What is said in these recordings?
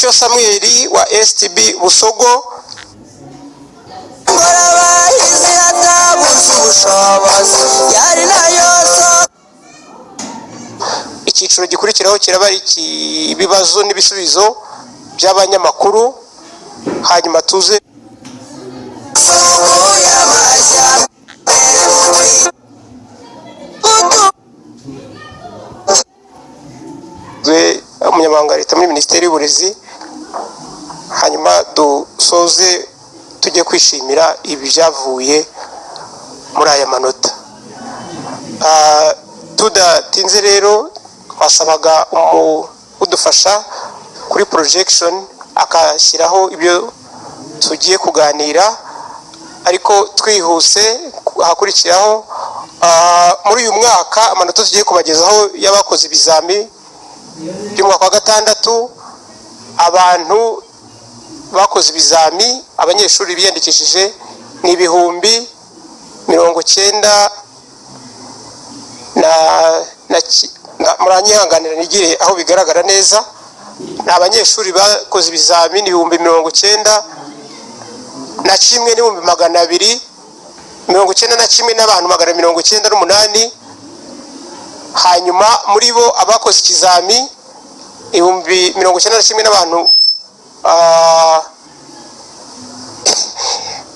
Mucyo Samweli wa STB Busogo. Ingorabahizi hatabuze ubushobozi yari nayo soko. Icyiciro gikurikiraho kiraba ari ibibazo n'ibisubizo by'abanyamakuru, hanyuma tuze Soko y'amajyambere. Umunyamabanga wa Leta muri Minisiteri y'Uburezi, hanyuma dusoze tujye kwishimira ibyavuye muri aya manota. Tudatinze rero, twasabaga udufasha kuri projection akashyiraho ibyo tugiye kuganira, ariko twihuse ahakurikiraho. Muri uyu mwaka amanota tugiye kubagezaho y'abakoze ibizami by'umwaka wa gatandatu, abantu bakoze ibizami, abanyeshuri biyandikishije ni 90,000 na muranyihanganira nigire aho bigaragara neza. Ni abanyeshuri bakoze ibizami ni 91 n'ibihumbi 291 n'abantu 298. Hanyuma muri bo abakoze ikizami 91,000 n'abantu,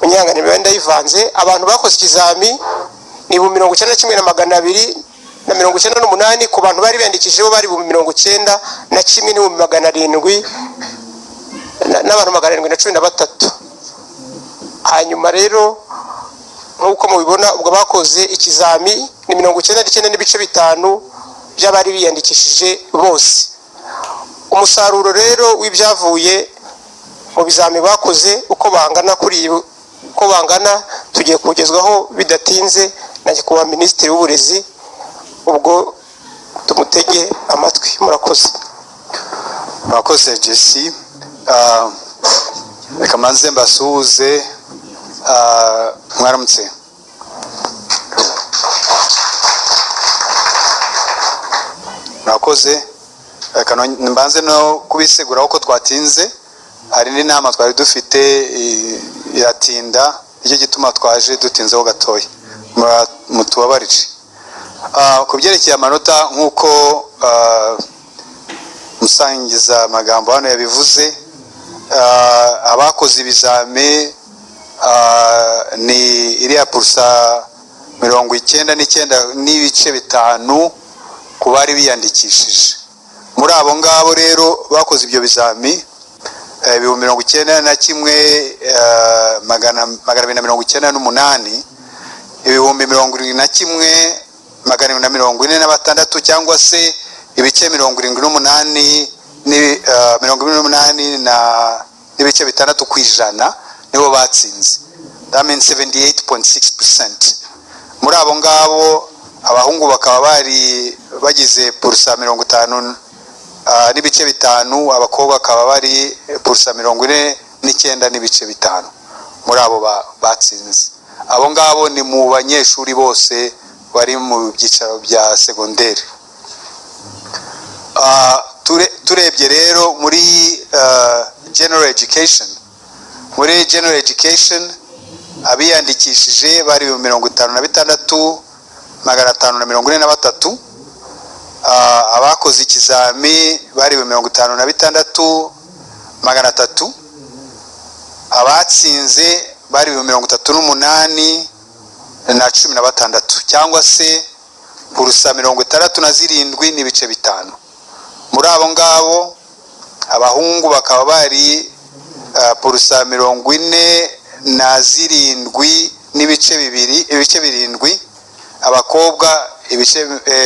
munyihanganire imibare ndayivanze, abantu bakoze ikizami ni 91,298. Ku bantu bari biyandikishijeho bari 91 n'ibihumbi 700 n'abantu 713. Hanyuma rero nk'uko mubibona, ubwo bakoze ikizami ni 99.5 by'abari biyandikishije bose. Umusaruro rero w'ibyavuye mu bizami bakoze uko bangana kuri iyi, uko bangana tugiye kugezwaho bidatinze na Nyakubahwa Minisitiri w'Uburezi, ubwo tumutege amatwi. Murakoze. Murakoze, Jesse. Reka manze mbasuhuze. Mwaramutse. Murakoze. Reka mbanze no kubiseguraho ko twatinze, hari n'inama twari dufite iratinda, nicyo gituma twaje dutinzeho gatoya. Mutubabarire. Ku byerekeye amanota, nk'uko musangiza amagambo hano yabivuze, abakoze ibizami ni iriya pourcent 99.5 ku bari biyandikishije. Muri abo ngabo rero bakoze ibyo bizami, 91 298, 71,246, cyangwa se ibice 78 78 na n'ibice 6 ku ijana nibo batsinze. That means 78.6%. Muri abo ngabo abahungu bakaba bari bagize pourcent 50 n'ibice 5, abakobwa bakaba bari pourcent 49.5 muri abo batsinze. Abo ngabo ni mu banyeshuri bose bari mu byicaro bya segonderi. Turebye rero muri general education, muri general education abiyandikishije bari 56,543. Abakoze ikizami bari 56,300. Abatsinze bari 38,016, cyangwa se pourcent 67.5. Muri abo ngabo abahungu bakaba bari pourcent 47.2, ibice 7, abakobwa ibice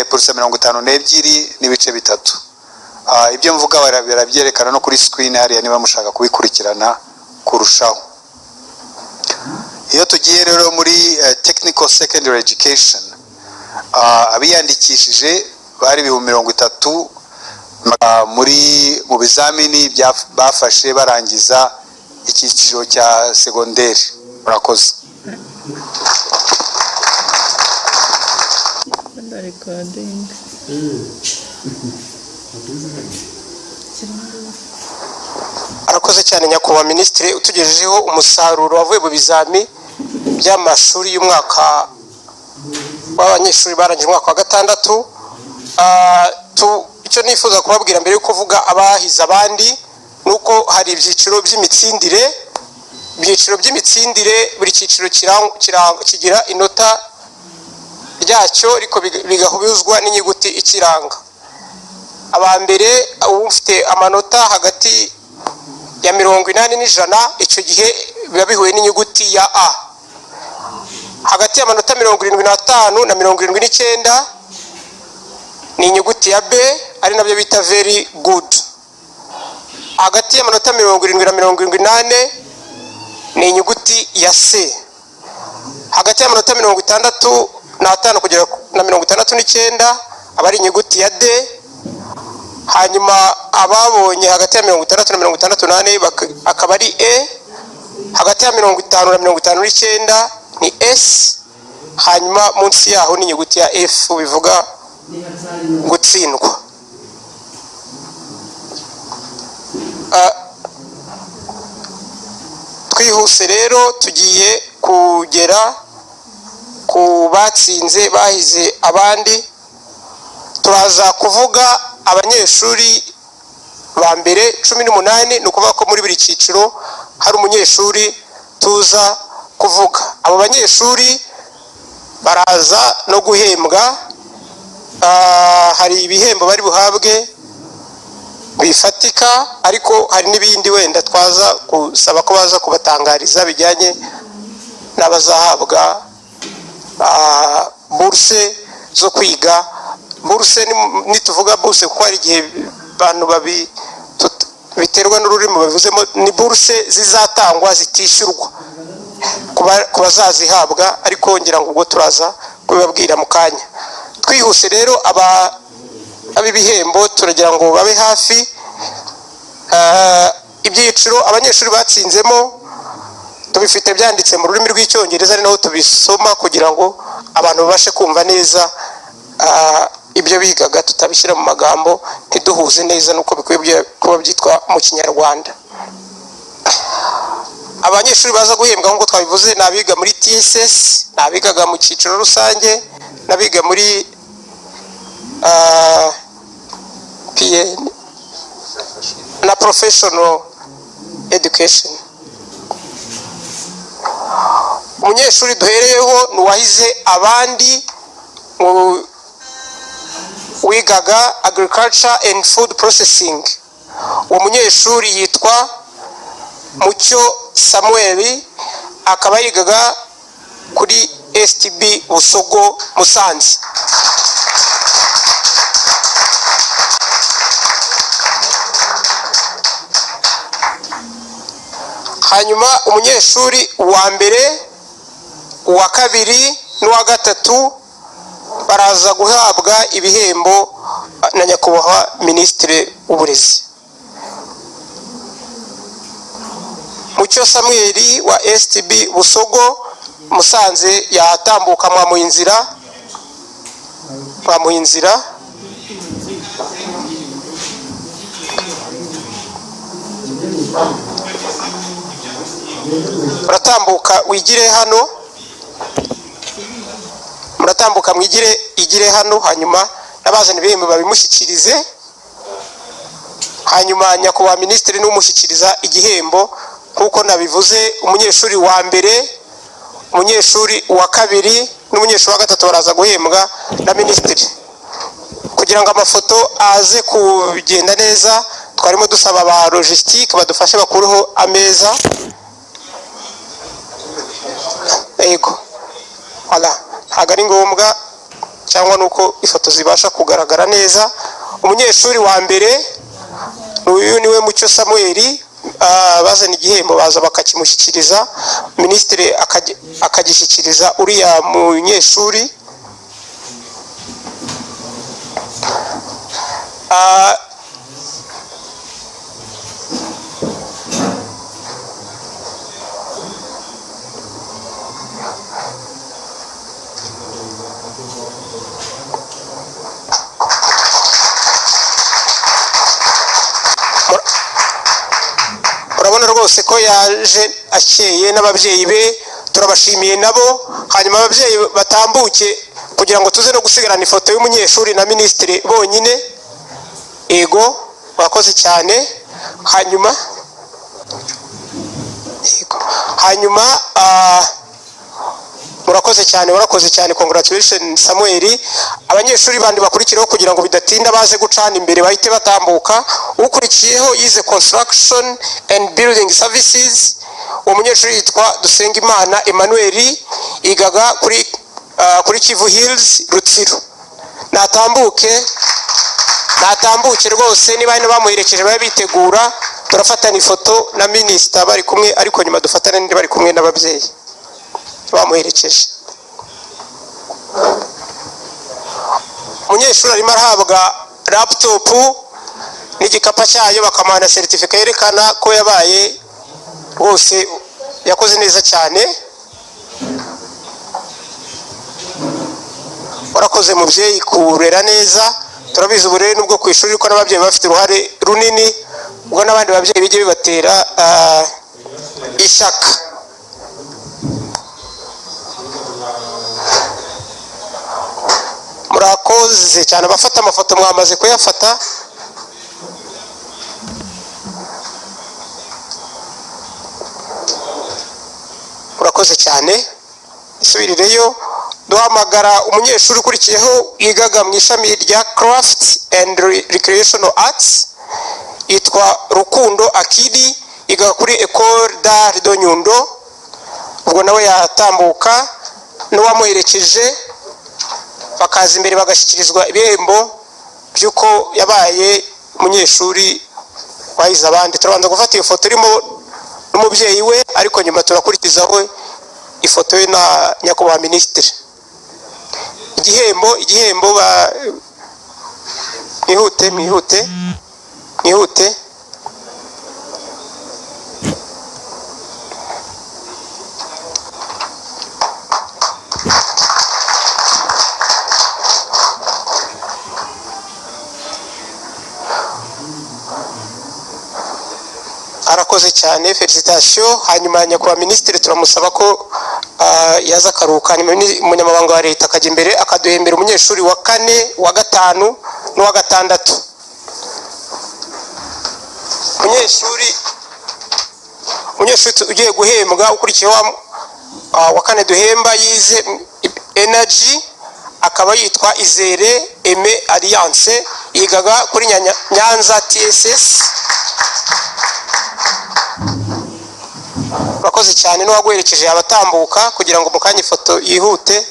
pourcent 52.3. Ibyo mvuga barabyerekana no kuri screen hariya niba mushaka kubikurikirana kurushaho. Iyo tugiye rero muri technical secondary education, abiyandikishije bari 30,000 muri mu bizamini bafashe barangiza icyiciro cya segonderi. Murakoze. Recording. Arakoze cyane nyakubahwa minisitiri utugejejeho umusaruro wavuye mu bizami by'amashuri y'umwaka w'abanyeshuri barangije umwaka wa gatandatu. Icyo nifuza kubabwira mbere yo kuvuga abahize abandi ni uko hari ibyiciro by'imitsindire. Ibyiciro by'imitsindire, buri cyiciro kigira inota ryacyo, ariko bigahuzwa n'inyuguti ikiranga. Aba mbere, ufite amanota hagati ya 80 n'ijana, icyo gihe biba bihuye n'inyuguti ya A. Hagati y'amanota 75 na 79 ni inyuguti ya B, ari nabyo bita very good. Hagati y'amanota 70 na 74 ni inyuguti ya C. Hagati y'amanota 65 kugera na 69 aba ari inyuguti ya D. Hanyuma ababonye hagati ya 60 na 64 akaba ari E. Hagati ya 50 na 59 ni S. Hanyuma munsi yaho ni inyuguti ya F, bivuga gutsindwa. Twihuse rero, tugiye kugera ku batsinze bahize abandi. Turaza kuvuga abanyeshuri ba mbere 18, ni ukuvuga ko muri buri cyiciro hari umunyeshuri tuza kuvuga. Abo banyeshuri baraza no guhembwa. Hari ibihembo bari buhabwe bifatika, ariko hari n'ibindi wenda twaza gusaba ko baza kubatangariza bijyanye n'abazahabwa buruse zo kwiga. Buruse, nituvuga buruse, kuko hari igihe abantu biterwa n'ururimi babivuzemo, ni buruse zizatangwa zitishyurwa ku bazazihabwa, ariko ngira ngo ubwo turaza kubibabwira mu kanya. Twihuse rero, ab'ibihembo turagira ngo babe hafi. Ibyiciro abanyeshuri batsinzemo tubifite byanditse mu rurimi rw'Icyongereza, ari naho tubisoma kugira ngo abantu babashe kumva neza ibyo bigaga, tutabishyira mu magambo ntiduhuze neza n'uko bikwiye kuba byitwa mu Kinyarwanda. Abanyeshuri baza guhembwa, nk'uko twabivuze, ni abiga muri TSS, ni abigaga mu cyiciro rusange, n'abiga muri PN na professional education. Umunyeshuri duhereyeho ni uwahize abandi mu wigaga agriculture and food processing. Uwo munyeshuri yitwa Mucyo Samuel, akaba yigaga kuri STB Busogo, Musanze. Hanyuma umunyeshuri wa mbere, uwa kabiri n'uwa gatatu baraza guhabwa ibihembo na nyakubahwa minisitiri w'uburezi. Mucyo Samuel wa STB Busogo, Musanze, yatambuka, mwamuha inzira, mwamuha inzira. Muratambuka wigire hano, muratambuka mwigire igire hano, hanyuma n'abazana ibihembo babimushyikirize. Hanyuma nyakubahwa minisitiri n'umushyikiriza igihembo. Nk'uko nabivuze, umunyeshuri wa mbere, umunyeshuri wa kabiri n'umunyeshuri wa gatatu baraza guhembwa na minisitiri. Kugira ngo amafoto aze kugenda neza, twarimo dusaba ba logistique badufashe bakureho ameza. Yego, voilà, ntabwo ari ngombwa, cyangwa nuko ifoto zibasha kugaragara neza. Umunyeshuri wa mbere uyu niwe Mucyo Samuel. Bazana igihembo baza bakakimushyikiriza, minisitiri akagishyikiriza uriya munyeshuri. Urabona rwose ko yaje akeye n'ababyeyi be, turabashimiye nabo. Hanyuma ababyeyi batambuke kugira ngo tuze no gusigarana ifoto y'umunyeshuri na minisitiri bonyine. Ego, wakoze cyane. Hanyuma yego. Hanyuma murakoze cyane, warakoze cyane, congratulations Samuel. Abanyeshuri bandi bakurikiraho kugira ngo bidatinda baze gucana imbere bahite batambuka. Ukurikiyeho yize construction and building services. Uwo munyeshuri yitwa Dusengimana Emmanuel, yigaga kuri Kivu Hills Rutsiro. Natambuke, natambuke rwose. Niba hari bamuherekeje babe bitegura, turafatana ifoto na minisita bari kumwe, ariko nyuma dufatane n'indi bari kumwe n'ababyeyi bamuherekeje. Umunyeshuri arimo arahabwa laptop n'igikapu cyayo, bakamuha na certificate yerekana ko yabaye rwose yakoze neza cyane. Warakoze mubyeyi kurera neza. Turabizi uburere nubwo ku ishuri, ko n'ababyeyi bafite uruhare runini, ubwo n'abandi babyeyi bijye bibatera ishyaka. Murakoze cyane. Abafata amafoto mwamaze kuyafata. Murakoze cyane. Isubirireyo. Duhamagara umunyeshuri ukurikiyeho yigaga mu ishami rya craft and recreational arts, yitwa Rukundo Akidi, yigaga kuri Ecole d'Art de Nyundo. Ubwo nawe yatambuka n'uwamuherekeje, bakaza imbere bagashyikirizwa ibihembo by'uko yabaye umunyeshuri wahize abandi. Turabanza gufata iyo foto irimo n'umubyeyi we, ariko nyuma turakurikizaho ifoto ye na nyakubahwa minisitiri. Igihembo, igihembo ba mwihute, mwihute, mwihute. Arakoze cyane, félicitations. Hanyuma nyakubahwa minisitiri turamusaba ko yaza akaruhuka, hanyuma umunyamabanga wa leta akajya imbere akaduhembera umunyeshuri wa kane, wa gatanu n'uwa gatandatu. Umunyeshuri ugiye guhembwa ukurikiye wa kane duhemba yize energy, akaba yitwa Izere Aime Alliance, yigaga kuri Nyanza TSS. Urakoze cyane, n'uwaguherekeje yabatambuka kugira ngo mu kanya ifoto yihute.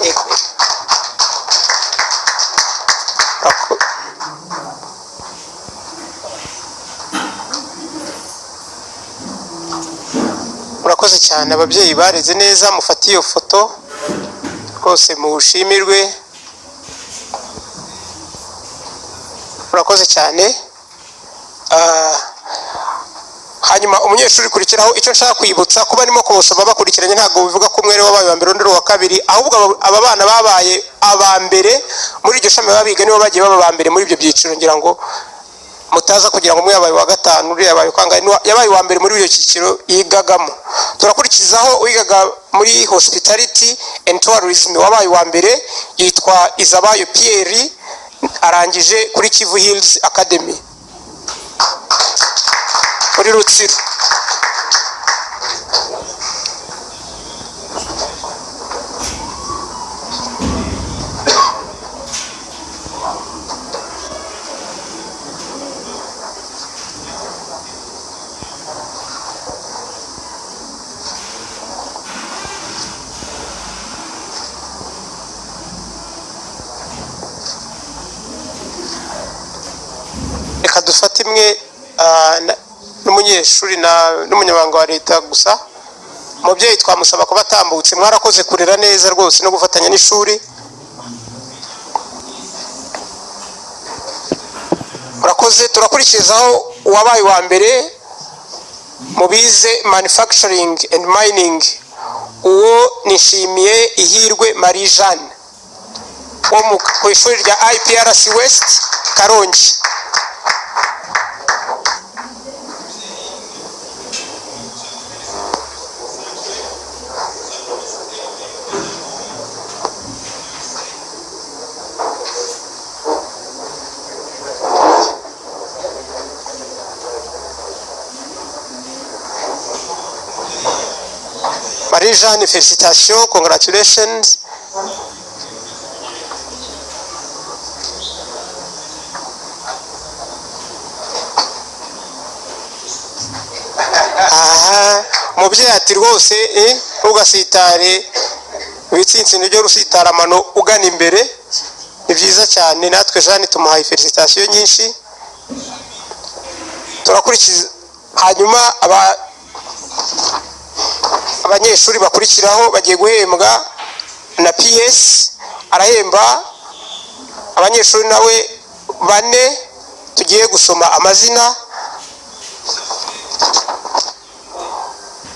Yego. Murakoze cyane, ababyeyi bareze neza, mufate iyo foto rwose muwushimirwe. Murakoze cyane. Hanyuma umunyeshuri ukurikiraho, icyo nshaka kwibutsa kuba arimo kuwusoma bakurikiranye ntabwo bivuga ko umwe ari wabaye uwa mbere undi ari uwa kabiri, ahubwo aba bana babaye aba mbere muri iryo shami baba biga, nibo bagiye baba aba mbere muri ibyo byiciro. Ngira ngo mutaza kugira ngo umwe yabaye uwa gatanu, undi yabaye uwa kangahe, yabaye uwa mbere muri ibyo cyiciro yigagamo. Turakurikizaho uwigaga muri hospitality and tourism wabaye uwa mbere, yitwa Izabayo Pierre, arangije kuri Kivu Hills Academy muri Rutsiro. Reka dufate imwe n'umunyeshuri n'umunyamabanga wa leta gusa. Umubyeyi twamusaba kuba atambutse. Mwarakoze kurera neza rwose no gufatanya n'ishuri. Murakoze. Turakurikizaho uwabaye uwa mbere mu bize manufacturing and mining. Uwo nishimiye Ihirwe Marie Jeanne wo ku ishuri rya IPRC West Karongi. Marie Jeanne, félicitations, congratulations. Aha, umubyeyi ati rwose ntugasitare ibitsinsino byo rusitara amano ugana imbere, ni byiza cyane. Natwe Jeanne tumuhaye felicitation nyinshi. Turakurikiza hanyuma abanyeshuri bakurikiraho bagiye guhembwa na PS. Arahemba abanyeshuri nawe bane tugiye gusoma amazina.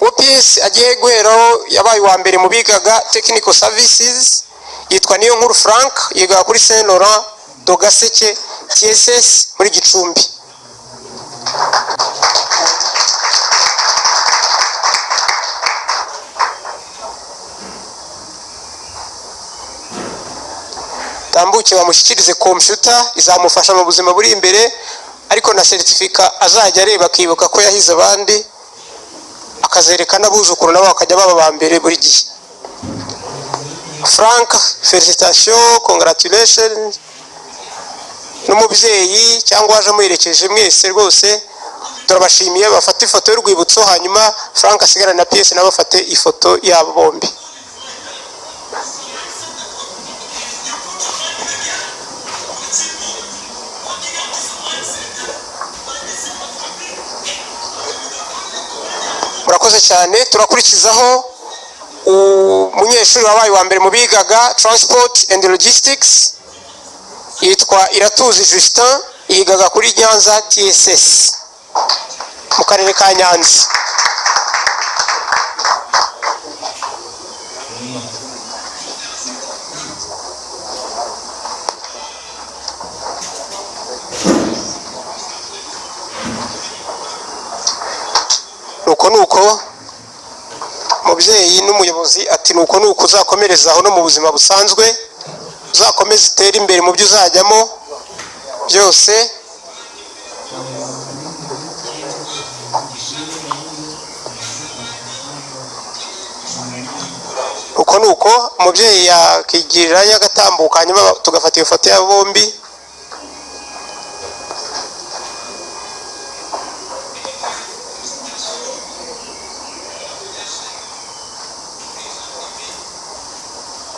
Uwo PS agiye guheraho yabaye uwa mbere mu bigaga technical services, yitwa Niyonkuru Frank, yigaga kuri Saint Laurent de Gaseke TSS muri Gicumbi. Tambuke bamushyikirize kompiyuta izamufasha mu buzima buri imbere, ariko na seritifika azajya areba akibuka ko yahize abandi, akazereka n'abuzukuru nabo bakajya baba ba mbere buri gihe. Frank, felicitation, congratulations, n'umubyeyi cyangwa waje amuherekeje mwese rwose turabashimiye. Bafate ifoto y'urwibutso, hanyuma Frank asigara na PS nabo bafate ifoto yabo bombi. Murakoze cyane. Turakurikizaho umunyeshuri wabaye wa mbere mu bigaga transport and logistics, yitwa Iratuzi Justin, yigaga kuri Nyanza TSS mu karere ka Nyanza. Nuko nuko umubyeyi n'umuyobozi ati nuko nuko uzakomereza aho no mu buzima busanzwe, uzakomeze utere imbere mu byo uzajyamo byose. Uko nuko umubyeyi yakigirira yagatambuka, hanyuma tugafata iyo foto ya bombi.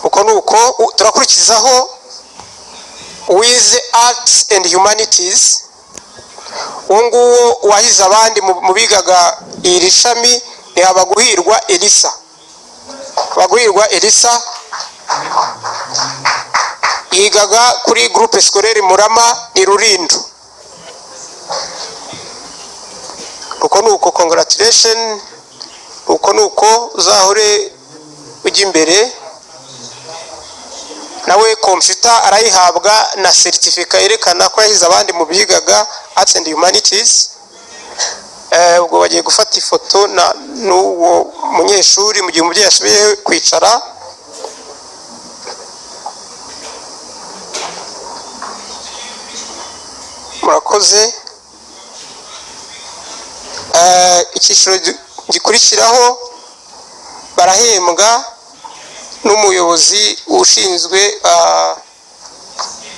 Uko nuko turakurikizaho wize arts and humanities. Uwo nguwo wahize abandi mu bigaga iri shami ni Habaguhirwa Elisa. Habaguhirwa Elisa yigaga kuri groupe scolaire Murama ni Rulindo. Uko nuko congratulation, uko nuko uzahore ujya imbere. Nawe kompiyuta arayihabwa na seritifika yerekana ko yahize abandi mu bigaga arts and humanities. Ubwo bagiye gufata ifoto n'uwo munyeshuri mu gihe umubyeyi asubiye kwicara. Murakoze. Icyiciro gikurikiraho barahembwa n'umuyobozi ushinzwe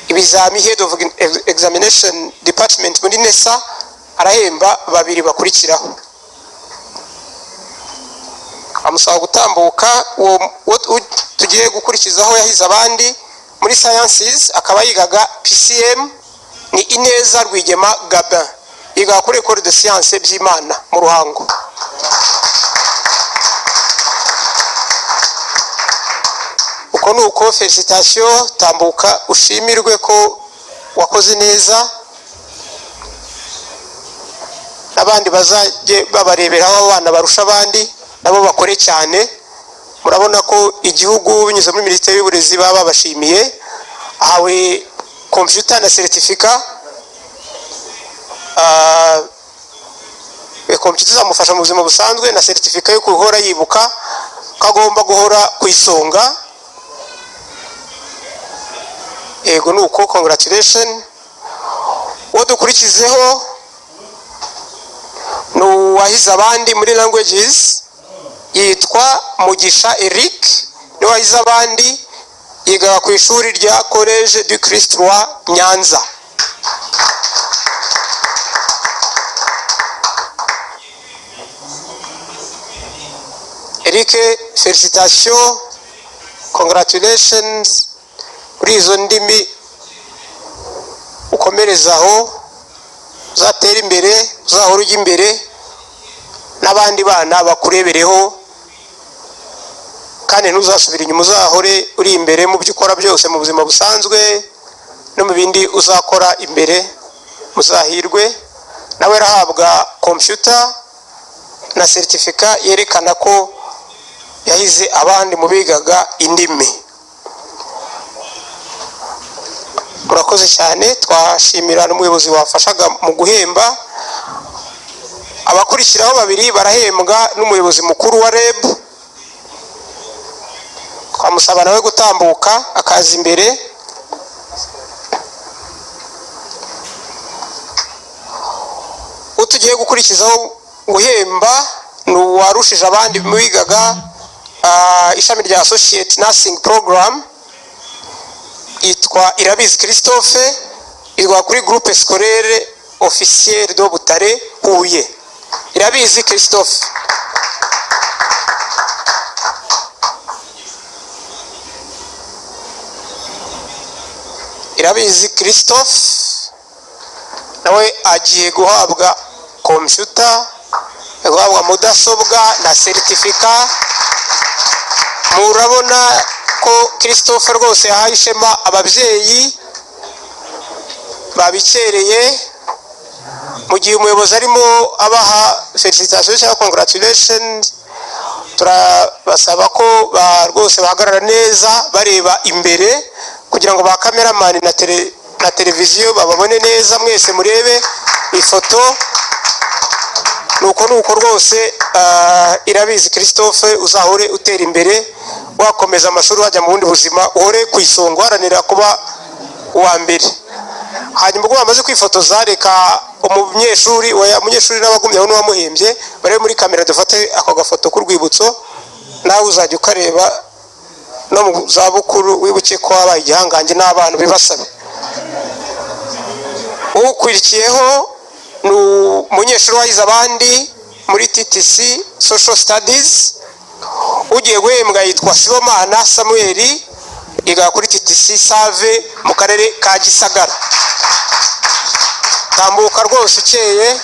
ibizami, head of examination department muri NESA, arahemba babiri bakurikiraho. Amusaba gutambuka. Uwo tugiye gukurikizaho yahize abandi muri sciences, akaba yigaga PCM, ni Ineza Rwigema Gabin, yigaga kuri Ecole de Sciences Byimana mu Ruhango. Uko nuko felicitation, tambuka ushimirwe ko wakoze neza, n'abandi bazajye babareberaho abana barusha abandi nabo bakore cyane. Murabona ko igihugu binyuze muri Minisiteri y'Uburezi baba babashimiye. Ahawe computer na certificat. Computer izamufasha mu buzima busanzwe, na certificat yo guhora yibuka ko agomba guhora ku isonga. Yego, ni uko. Congratulation. Uwo dukurikizeho ni uwahize abandi muri languages, yitwa Mugisha Eric, niwe wahize abandi, yiga ku ishuri rya Collège du Christ Roi Nyanza. Eric, félicitations, congratulations kuri izo ndimi. Ukomereza aho, uzatera imbere, uzahora ujya imbere n'abandi bana bakurebereho, kandi ntuzasubire inyuma, uzahore uri imbere mu byo ukora byose, mu buzima busanzwe no mu bindi uzakora imbere. Muzahirwe. Nawe arahabwa computer na certificat yerekana ko yahize abandi mu bigaga indimi. Murakoze cyane. Twashimira n'umuyobozi wafashaga mu guhemba. Abakurikiraho babiri barahembwa n'umuyobozi mukuru wa REB. Twamusaba nawe gutambuka akaza imbere. Utugiye gukurikizaho guhemba ni uwarushije abandi bigaga ishami rya Associate Nursing Program, yitwa Irabizi Christophe, irwa kuri Groupe Scolaire Officiel de Butare, Huye. Irabizi Christophe, Irabizi Christophe nawe agiye guhabwa computer, guhabwa mudasobwa na certificat. Murabona ko Christophe rwose yahaye ishema ababyeyi babikereye. Mu gihe umuyobozi arimo abaha félicitations cyangwa congratulations, turabasaba ko rwose bahagarara neza bareba imbere, kugira ngo ba cameraman na televiziyo bababone neza, mwese murebe ifoto. Nuko rwose, Irabizi Christophe, uzahore utera imbere, wakomeza amashuri, wajya mu bundi buzima, uhore ku isonga, uharanira kuba uwa mbere. Hanyuma ubwo bamaze kwifotoza, reka umunyeshuri, oya, umunyeshuri n'abagumye aho n'uwamuhembye barebe muri kamera, dufate ako gafoto k'urwibutso. Nawe uzajya ukareba no mu zabukuru, wibuke ko wabaye igihangange n'abana bibasabe. Ukurikiyeho ni umunyeshuri wahize abandi muri TTC Social Studies. Ugiye guhembwa yitwa Sibomana Samuel, yiga kuri TTC Save mu karere ka Gisagara. Tambuka rwose ukeye.